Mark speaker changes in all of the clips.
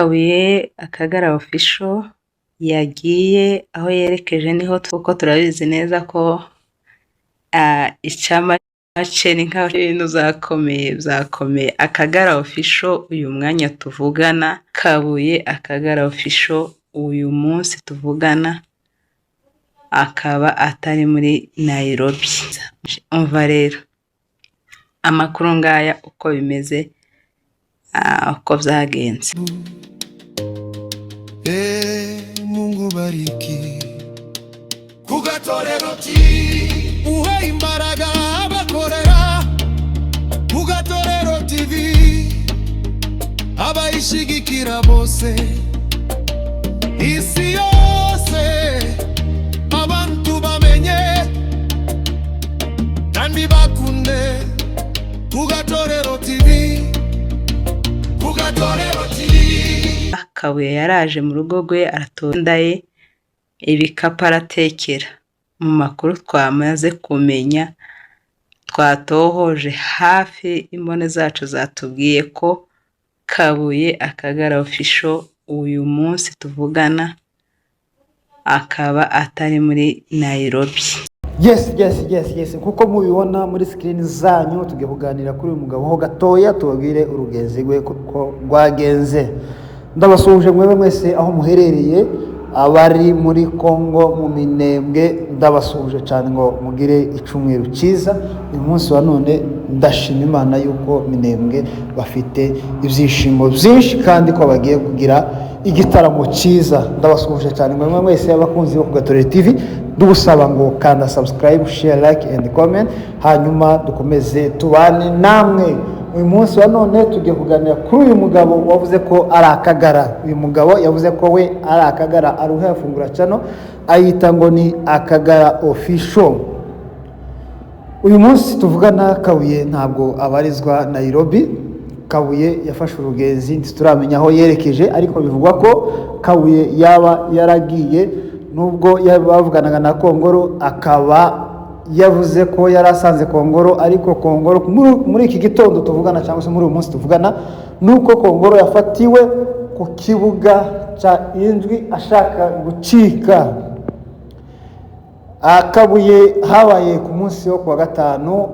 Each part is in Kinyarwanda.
Speaker 1: Kabuye Akagera Official yagiye aho yerekeje niho, kuko turabizi neza ko icyama cye ni nk'aho ibintu zakomeye byakomeye. Akagera Official uyu mwanya tuvugana, Kabuye Akagera Official uyu munsi tuvugana akaba atari muri Nairobi. Umva rero amakuru ngaya uko bimeze, uko byagenze.
Speaker 2: Eh, Mungu bariki ku Gatorero TV, uhe imbaraga abakorera ku Gatorero TV, abayishigikira bose, isi yose, abantu bamenye kandi bakunde ku Gatorero TV, ku Gatorero TV.
Speaker 1: Kabuye yaraje mu rugo rwe, aratonda ye ibikapu, aratekera. Mu makuru twamaze kumenya, twatohoje hafi, imboni zacu zatubwiye ko Kabuye Akagera Official uyu munsi tuvugana akaba atari muri Nairobi.
Speaker 3: Yes, nkuko mubibona muri screen zanyu, tugiye kuganira kuri uyu mugabo ho gatoya, tubabwire urugenzi rwe ko rwagenze. Ndabasuhuje mwebwe mwese aho muherereye, abari muri Congo mu Minembwe, ndabasuhuje cyane ngo mugire icumweru cyiza. Uyu munsi wa none ndashima Imana yuko Minembwe bafite ibyishimo byinshi kandi ko bagiye kugira igitaramo cyiza. Ndabasuhuje cyane mwebwe mwese abakunzi bo ku Gatorero TV, ndugusaba ngo kanda subscribe, share, like and comment, hanyuma dukomeze tubane namwe. Uyu munsi wa none tugiye kuganira kuri uyu mugabo wavuze ko ari Akagara. Uyu mugabo yavuze ko we ari Akagara, aruhe afungura channel ayita ngo ni Akagara Official. Uyu munsi tuvugana, Kabuye ntabwo abarizwa Nairobi. Kabuye yafashe urugenzi, ntituramenya aho yerekeje, ariko bivugwa ko Kabuye yaba yaragiye, nubwo bavuganaga na Kongoro, akaba yavuze ko yari asanze Kongoro, ariko Kongoro muri iki gitondo tuvugana, cyangwa se muri uyu munsi tuvugana, nuko Kongoro yafatiwe ku kibuga cya Indwi ashaka gucika. Kabuye habaye ku munsi wo kuwa gatanu,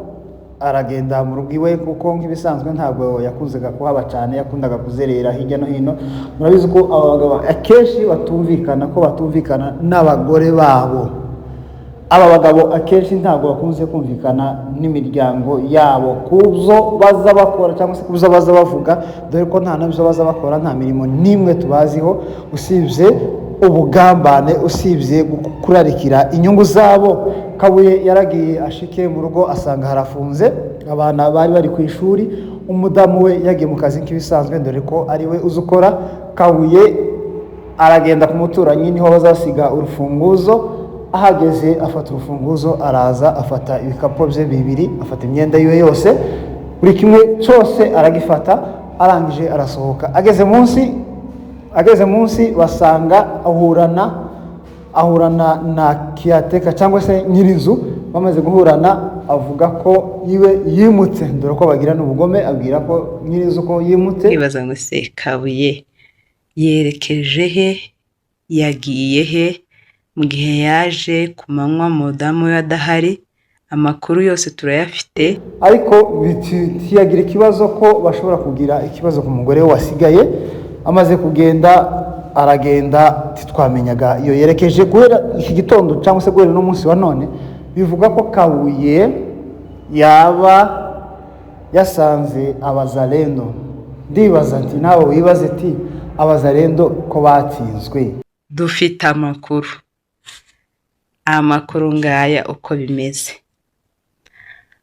Speaker 3: aragenda mu rugo iwe, kuko nk'ibisanzwe ntabwo yakunzaga kuhaba cyane, yakundaga kuzerera hirya no hino. Murabizi ko aba bagabo akenshi batumvikana, ko batumvikana n'abagore babo. Aba bagabo akenshi ntabwo bakunze kumvikana n'imiryango yabo ku byo baza bakora cyangwa se ku byo baza bavuga, dore ko nta nabyo baza bakora, nta mirimo n'imwe tubaziho usibye ubugambane, usibye kurarikira inyungu zabo. Kabuye yaragiye ashike mu rugo asanga harafunze, abana bari bari ku ishuri, umudamu we yagiye mu kazi nk'ibisanzwe, dore ko ari we uzi ukora. Kabuye aragenda ku muturanyi, niho bazasiga urufunguzo. Ahageze afata urufunguzo, araza afata ibikapu bye bibiri, afata imyenda yiwe yose, buri kimwe cyose aragifata, arangije arasohoka. Ageze munsi basanga ahurana na caretaker cyangwa se nyir'inzu. Bamaze guhurana avuga ko iwe yimutse, dore ko bagira n'ubugome, abwira ko nyir'inzu ko yimutse.
Speaker 1: Kwibaza ngo se Kabuye yerekeje he, yagiye he, mu gihe yaje ku manywa mudamu we adahari? Amakuru yose turayafite.
Speaker 3: Ariko ntiyagira ikibazo ko bashobora kugira ikibazo ku mugore we wasigaye. Amaze kugenda, aragenda, ntitwamenyaga iyo yerekeje. Guhera iki gitondo cyangwa se guhera uno munsi wa none, bivuga ko Kabuye yaba yasanze Abazalendo. Ndibaza nti, nawe wibaze ati: Abazalendo ko batsinzwe?
Speaker 1: Dufite amakuru, amakuru ngaya uko bimeze.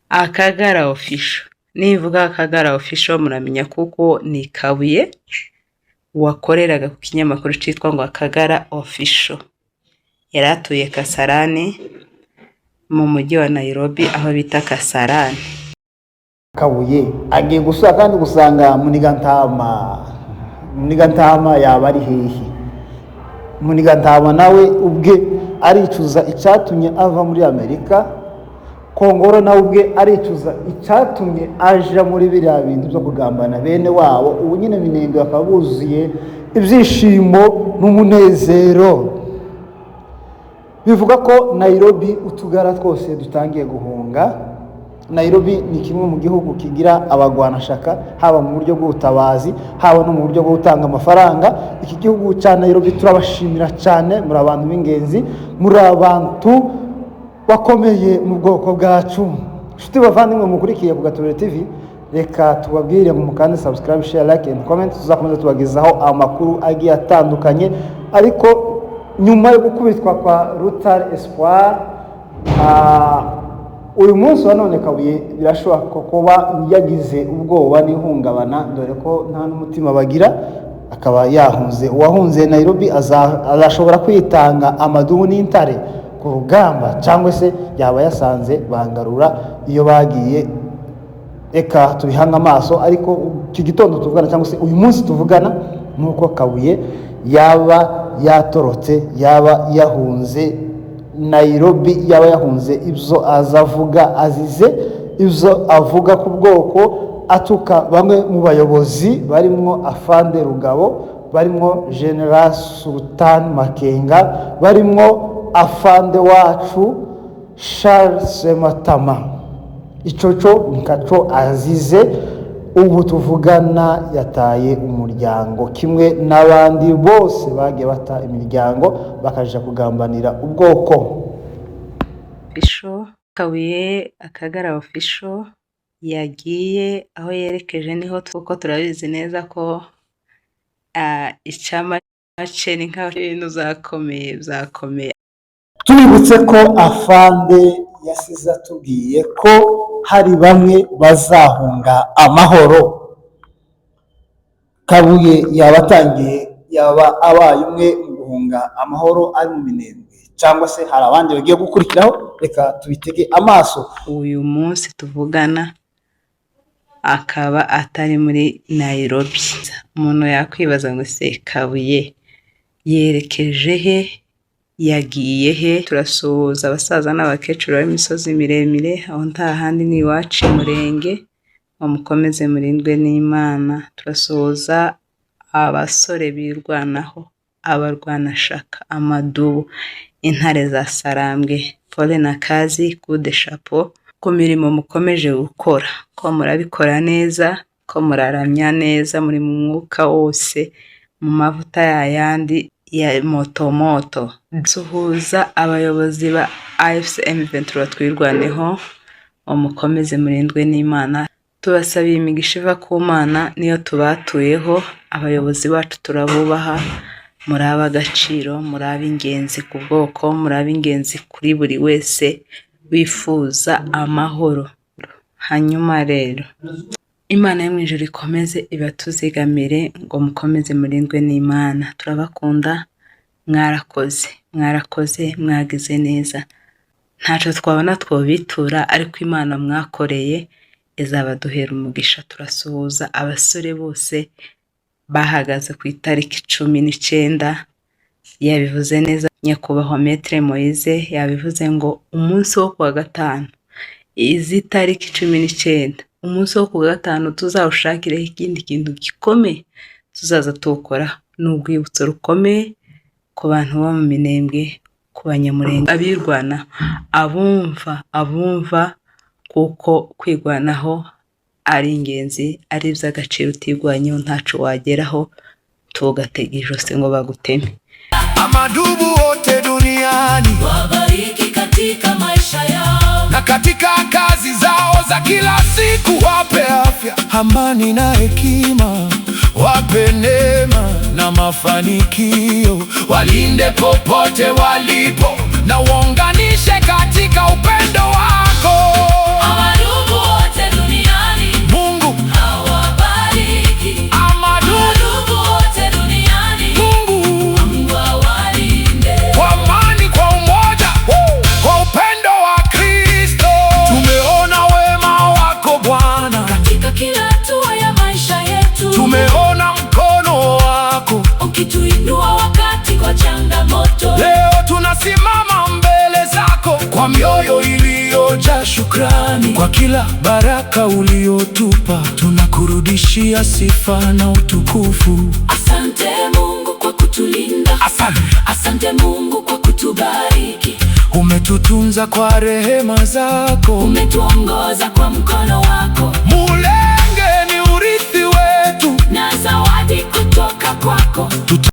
Speaker 1: Akagara Official, nivuga Akagara Official muramenya kuko ni Kabuye wakoreraga ku kinyamakuru cyitwa ngo Akagara Official. Yari atuye Kasarani mu mujyi wa Nairobi, aho bita Kasarani.
Speaker 3: Kabuye agiye gusura kandi gusanga Munigantama. Munigantama yaba ari hehe? Munigantama nawe ubwe aricuza icyatumye ava muri Amerika. Kongoro nawe ubwe aricuza icyatumye aja muri biriya bintu byo kugambana bene wabo. Ubu nyine Minembwe bakaba buzuye. Ibyishimo n'umunezero. Bivuga ko Nairobi utugara twose dutangiye guhunga. Nairobi ni kimwe mu gihugu kigira abagwanashaka, haba mu buryo bw'ubutabazi, haba no mu buryo bwo gutanga amafaranga. Iki gihugu cya Nairobi turabashimira cyane, muri abantu b'ingenzi, muri abantu bakomeye mu bwoko bwacu. Inshuti bavandimwe mukurikiye ku Gatorero TV, reka tubabwire ngo mukande subscribe, share, like and comment. Tuzakomeza tubagezaho amakuru agiye atandukanye. Ariko nyuma yo gukubitwa kwa Rutare Espoir, uyu munsi wa none Kabuye birashoboka kuba yagize ubwoba n'ihungabana, dore ko nta n'umutima bagira, akaba yahunze. Uwahunze Nairobi azashobora kwitanga amadubu n'intare ku rugamba, cyangwa se yaba yasanze bangarura iyo bagiye? Reka tubihange amaso. Ariko iki gitondo tuvugana, cyangwa se uyu munsi tuvugana, ni uko Kabuye yaba yatorotse, yaba yahunze Nairobi, yaba yahunze ibyo azavuga, azize ibyo avuga ku bwoko, atuka bamwe mu bayobozi barimo Afande Rugabo, barimo General Sultan Makenga, barimo afande wacu Charles Sematama. Icyo cyo nikaco azize. Ubu tuvugana yataye umuryango kimwe n'abandi bose bagiye bata imiryango bakaja kugambanira ubwoko.
Speaker 1: Official, Kabuye Akagara Official yagiye aho yerekeje niho, kuko turabizi neza ko icyama ce ni nkaho ibintu zakomeye byakomeye.
Speaker 3: Tubibutse ko afande yasize atubwiye ko hari bamwe bazahunga amahoro. Kabuye yaba atangiye, yaba abaye umwe mu guhunga amahoro ari mu Minembwe, cyangwa se hari abandi bagiye gukurikiraho? Reka tubitege amaso.
Speaker 1: Uyu munsi tuvugana akaba atari muri Nairobi. Umuntu yakwibaza ngo: "Se Kabuye yerekeje he? Yagiye he?" Turasuhuza abasaza n'abakecuru b'imisozi miremire, aho nta handi ni iwacu i Murenge, ngo mukomeze murindwe n'Imana. Turasuhuza abasore birwanaho, abarwanashaka, amadubu, intare za Sarambwe. Pole na kazi kude chapeau ku mirimo mukomeje gukora, ko murabikora neza, ko muraramya neza, muri mu mwuka wose, mu mavuta yayandi ya moto moto. Suhuza abayobozi ba AFC M23 Twirwaneho, ngo mukomeze murindwe n'Imana. Tubasabiye imigisha iva ku Mana, niyo tubatuyeho. Abayobozi bacu turabubaha, muri ab'agaciro, muri ab'ingenzi ku bwoko, muri ab'ingenzi kuri buri wese wifuza amahoro. Hanyuma rero Imana yo mu ijuru ikomeze ibatuzigamire, ngo mukomeze murindwe n'Imana. Turabakunda, mwarakoze, mwarakoze, mwagize neza. Ntacyo twabona twobitura, ariko Imana mwakoreye izabaduhera umugisha. Turasuhuza abasore bose bahagaze ku itariki 19. Yabivuze neza nyakubahwa Maître Moise, yabivuze ngo umunsi wo kuwa gatanu, izi tariki 19, umunsi wo kuwa gatanu tuzawushakireho ikindi kintu gikomeye tuzaza tuwukora. Ni urwibutso rukomeye ku bantu bo mu Minembwe, ku Banyamurenge, abirwana, abumva kuko kwirwanaho ari ingenzi, ari iby'agaciro. Utirwanyeho ntaco wageraho, tugatega ijosi ngo baguteme.
Speaker 2: Amadubu wote duniani
Speaker 4: Wabariki katika maisha yao,
Speaker 2: na katika kazi zao za kila siku, wape afya, amani na hekima, wape neema na mafanikio, walinde popote walipo na waunganishe katika upendo wako.
Speaker 4: Amadubu wote duniani
Speaker 2: Mungu
Speaker 4: awabariki.
Speaker 2: Amadubu
Speaker 4: Amadubu wote duniani
Speaker 2: Mungu
Speaker 4: Mungu awalinde.
Speaker 2: Kwa amani, kwa umoja, kwa upendo wa Kristo. Tumeona wema wako Bwana,
Speaker 4: Katika kila hatua ya maisha yetu,
Speaker 2: tumeona mkono wako
Speaker 4: ukituinua wakati kwa changamoto.
Speaker 2: Leo tunasimama mbele zako kwa mioyo iliyojaa shukrani, kwa kila baraka uliotupa, tunakurudishia sifa na utukufu.
Speaker 4: Asante. Asante Mungu kwa kutubariki,
Speaker 2: Umetutunza kwa rehema zako.
Speaker 4: Umetuongoza kwa mkono wako.
Speaker 2: Mulenge ni urithi wetu,
Speaker 4: Na zawadi kutoka kwako.
Speaker 2: Tuta